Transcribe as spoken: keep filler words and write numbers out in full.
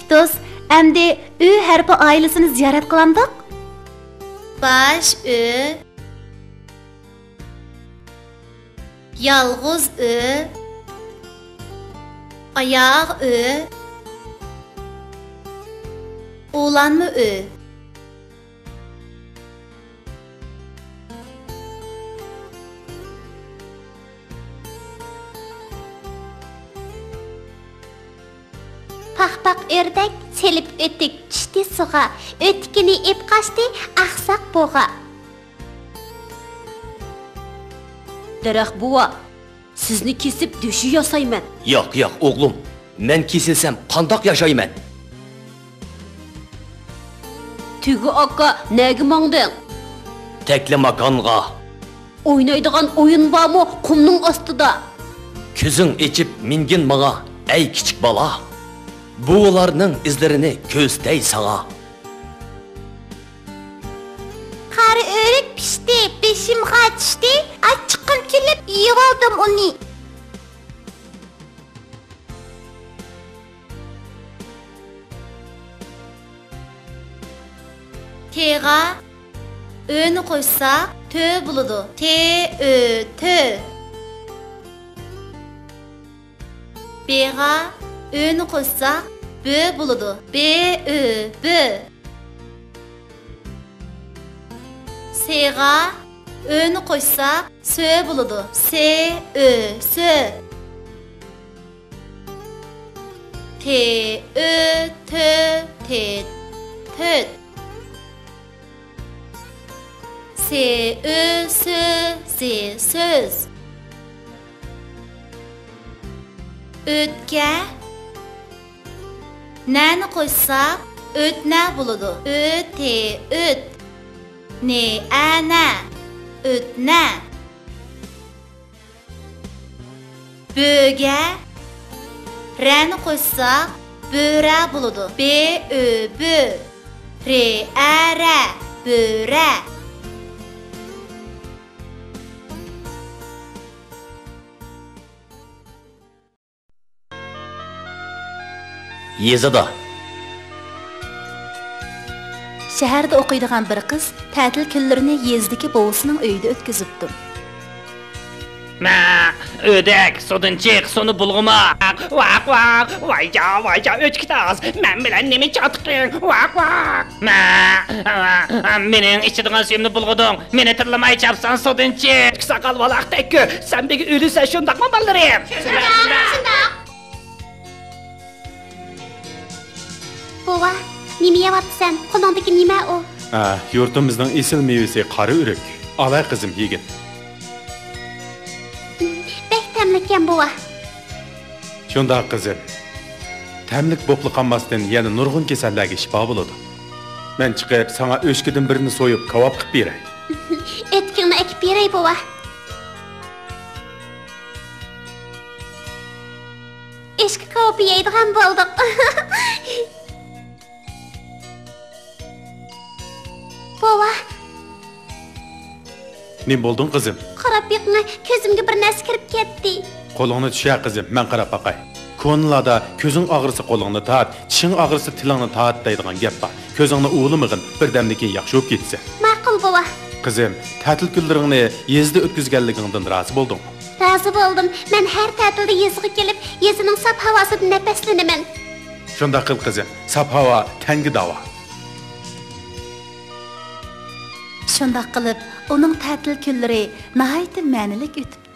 دوست، ئەمدى ئۆ ھەرپى ئائىلىسىنى زىيارەت قىلامدۇق؟ باش ئۆ، يالغۇز ئۆ، ئاياغ ئۆ، ئۇلانما ئۆ. پاخپاق ئۆردەك چېلىپ ئۆتۈك چۈشتى سۇغا، ئۆتۈكىنى ئېپ قاچتى ئاقساق بۇغا. دەرەخ بوۋا، سىزنى كېسىپ دۆشۈ ياسايمەن. ياق، ياق، ئوغلۇم، مەن كېسىلسەم قانداق ياشايمەن؟ تۆگە ئاكا، نەگە ماڭدىڭ؟ تەكلىماكانغا. ئوينايدىغان ئويۇن بارمۇ قۇمنىڭ ئاستىدا؟ كۆزۈڭ ئېچىپ مىنگىن ماڭا، ئەي كىچىك بالا. بوۋىلارنىڭ ئىزلىرىنى كۆرسىتەي ساڭا. قارا ئۆرۈك پىشتى، بېشىمغا چۈشتى، ئاچچىقىم كېلىپ يېۋالدىم ئۇنى. تېغا ئۆنى قوشساق، تۆ بولىدۇ. تې ئۆ، تۆ. بېغا ئۆنى قوشساق، بۆ بولىدۇ. بې ئۆ، بۆ. سېغا ئۆنى قوشساق، سۆ بولىدۇ. سې ئۆ، سۆ. تې ئۆ، تۆ، تېت، تۆت. سې ئۆ، سۆ، زې، سۆز. ئۆتكە نەنى قوشساق، ئۆتنە بولىدۇ. ئۆ تې ئۆت. نې ئە نە. ئۆتنە. بۆگە رەنى قوشساق، بۆرە بولىدۇ. بې ئۆ بۆ. رې ئە رە. بۆرە. يېزىدا. شەھەردە ئوقۇيدىغان بىر قىز تەتىل كۈنلىرىنى يېزىدىكى بوۋىسىنىڭ ئۆيىدە ئۆتكۈزۈپتۇ. مە، ئۆدەك، سۇدىن چىق، سۇنى بۇلغىما. ۋاق، ۋاق، ۋايجا، ۋايجا، ئۆچكە تاز، مەن بىلەن نېمە چاتىقىڭ؟ ۋاق، ۋاق. مە، مېنىڭ ئىچىدىغان سۈيۈمنى بۇلغىدىڭ، مېنى تىللىماي چاپسان سۇدىن چىق. ساقال ۋالاقتەك كۆ، سەن بىگە ئۆلىسەن شۇنداقمۇ بالىلىرىم؟ شۇنداق، شۇنداق. بوۋا، نېمە يەۋاتىسەن؟ قولۇڭدىكى نېمە ئۇ؟ ھە، يۇرتىمىزنىڭ ئېسىل مېۋىسى قارا ئۆرۈك. ئالاي قىزىم، يېگىن. بەك تەملىككەن، بوۋا. شۇنداق، قىزىم. تەملىك بوپلا قالماستىن، يەنە نۇرغۇن كېسەللەرگە شىپا بولىدۇ. مەن چىقىپ، ساڭا ئۆچكىدىن بىرنى سويۇپ، كاۋاپ قىلىپ بېرەي. ئۆتۈكۈڭنى ئەكىپ بېرەي، بوۋا. ئۆچكە كاۋىپى يەيدىغان بولدۇق. بوۋا. نېمە بولدۇڭ، قىزىم؟ قاراپ بېقىڭە، كۆزۈمگە بىر نەرسە كىرىپ كەتتى. قولۇڭنى چۈشەر، قىزىم، مەن قاراپ باقاي. كونىلاردا «كۆزۈڭ ئاغرىسا قولۇڭنى تارت، چىشىڭ ئاغرىسا تىلىڭنى تارت» دەيدىغان گەپ بار. كۆزۈڭنى ئۇۋىلىمىغىن، بىردەمدىن كېيىن ياخشى بولۇپ كېتىسەن. ماقۇل، بوۋا. قىزىم، تەتىل كۈنلىرىڭنى يېزىدا ئۆتكۈزگەنلىكىڭدىن رازى بولدۇڭمۇ؟ رازى بولدۇم. مەن ھەر تەتىلدە يېزىغا كېلىپ، يېزىنىڭ ساپ ھاۋاسىدىن نەپەسلىنىمەن. شۇنداق قىل، قىزىم. ساپ ھاۋا تەنگە داۋا. شۇنداق قىلىپ، ئۇنىڭ تەتىل كۈنلىرى ناھايىتى مەنىلىك ئۆتۈپ